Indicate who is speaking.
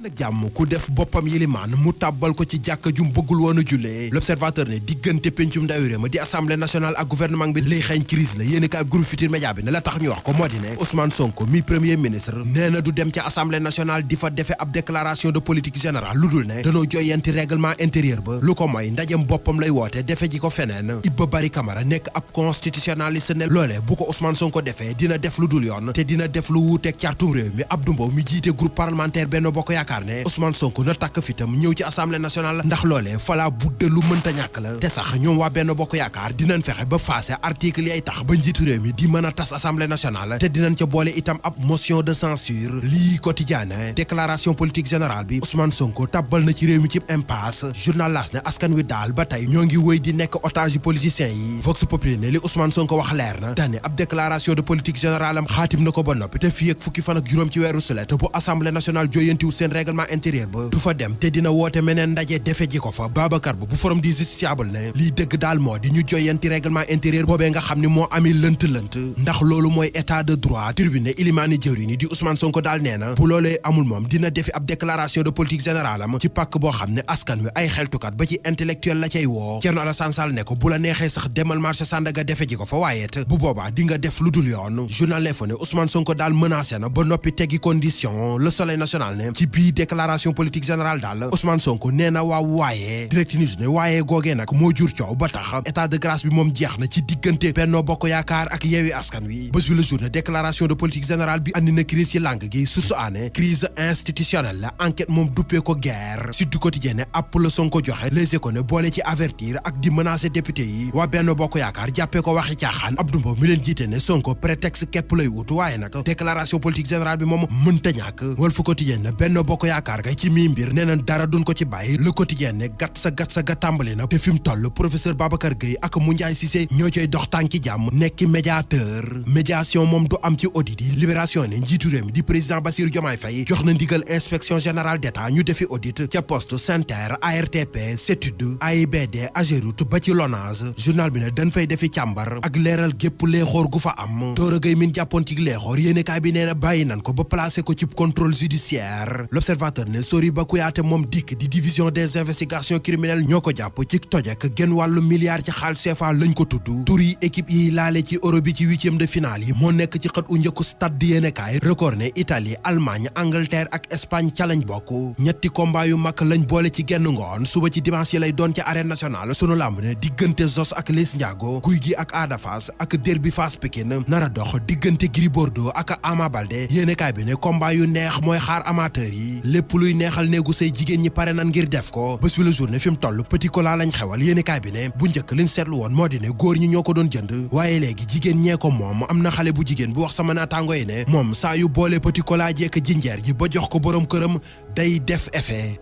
Speaker 1: la jàmm ku def boppam yilimaan mu tàbbal ko ci jàkka jum bëggul woon a jullee l'observateur ne diggante pencum ndawi réew ma di assemblée nationale ak gouvernement bi lay xeeñ crise la yéeni kaay groupe Futurs Médias bi ne la tax ñu wax ko moo di ne Ousmane Sonko mi premier ministre nee na du dem ci assemblée nationale di fa defe ab déclaration de politique générale lu dul ne danoo joyanti règlement intérieur ba lu ko mooy ndajem boppam lay woote defe ji ko feneen Iba Barry Camara nekk ab constitutionnaliste ne loolee bu ko Ousmane Sonko defee dina def lu dul yoon te dina def lu wuuteeg cartum réew mi Abdou Mbow mi jiite groupe parlementaire Benno Bokk Yaakaar ne Ousmane Sonko na takk fitam ñëw ci assemblée nationale ndax loolee fala budde lu mënta ñàkk la te sax ñoom waa Benno Bokk Yaakaar dinañ fexe ba faase article yay tax ba njiitu réew mi di mën a tas assemblée nationale te dinañ ca boole itam ab motion de censure lii quotidien déclaration politique générale bi Ousmane Sonko tabbal na ci réew mi ci impasse journal L'As ne askan wi daal ba tey ñoo ngi wéy di nekk otage politiciens yi Vox Populi ne li Ousmane Sonko wax leer na dane ab déclaration de politique générale am xaatim na ko ba noppi te fii ak fukki fan ak juróom ci weeru sulet bu assemblée nationale jooyantiwul seen règlement intérieur ba du fa dem te dina woote meneen ndaje defe ji ko fa Babacar Ba bu forum di justiciable ne lii dëgg daal moo di ñu joyanti règlement intérieur boobee nga xam ni moo ami lënt-lënt ndax loolu mooy état de droit tribune ilimaani jëwriñ di Ousmane Sonko daal nee na bu loolee amul moom dina defi ab déclaration de politique générale am ci pàkk boo xam ne askan wi ay xeltukat ba ci intellectuel la cay woo Thierno Alassane Sall ne ko bu la neexee sax demal marché Sandaga defe ji ko fa waaye bu boobaa di nga def lu dul yoon journal L'Info ne Ousmane Sonko daal menacé na ba noppi teggi condition Le Soleil national ne ci bii déclaration politique générale daal Ousmane Sonko nee na waaye Direct News ne waaye googee nag moo jur coow ba tax état de grâce bi moom jeex na ci diggante Benno Bokk Yaakaar ak Yewwi Askan Wi bés bi la journée déclaration de politique générale bi andi na crise ci langue gi su aane crise institutionnelle la enquête moom duppee ko guerre Sud du Quotidien ne app la Sonko joxe Les Échos ne boole ci avertir ak di menacer député yi waa Benno Bokk Yaakaar jàppee ko waxi caaxaan Abdou Mbow mi leen jiite ne Sonko prétexte képp lay wut waaye nag déclaration politique générale bi moom mënta ñàkk Walf Quotidien ne Benno Bokk Yaakaar ga ci mii mbir nee na dara duñ ko ci bàyyi Le Quotidien ne gat sa ga tàmbali na te fi mu toll professeur Babacar Gueye ak Moundiaye Cissé ñoo coy dox tànki jàmm nekki médiateur médiation moom du am ci audit yi Libération ne njiitu réew mi di président Bassirou Diomaye Faye jox na ndigal inspection générale d'État ñu defi audit ca poste SENTER ARTP CETUD AIBD AGEROUTE ba ci LONASE journal bi ne dañ fay defi càmbar ak leeral gépp leexoor gu fa am Doro Gueye min jàppoon ci leexoor yéenekaay bi nee na bàyyi nan ko ba placé ko ci contrôle judiciaire L'Observateur ne Soriba Kouyaté moom dikk di division des investigations criminelles ñoo ko jàpp ci tojek genn wàllu milliard ci xaalis CFA lañ ko tudd tur yi équipe yi laale ci Euro bi ci huitième de finale yi moo nekk ci xët u njëkku stade di yéenekaay record ne Italie Allemagne Angleterre ak Espagne ca lañ bokk ñetti combat yu mag lañ boole ci genn ngoon suba ci dimanche yi lay doon ci arène nationale sunu lamb ne diggante Zos ak Les Ndiago Guy gi ak Ada Fass ak derby Fass Pikine nara dox diggante Gris Bordeaux ak Ama Baldé yéenekaay bi ne combat yu neex mooy xaar amateur yi lépp luy neexal néegu say jigéen ñi pare nan ngir def ko bés bi la journée fi mu toll petit cola lañ xewal yéenekaay bi ne bu njëkk liñ seetlu woon moo di ne góor ñi ñoo ko doon jënd waaye léegi jigéen ñee ko moom am na xale bu jigéen bu wax sama naataango yi ne moom saa yu boole petit cola jeek jinjeer ji ba jox ko boroom këram day def effet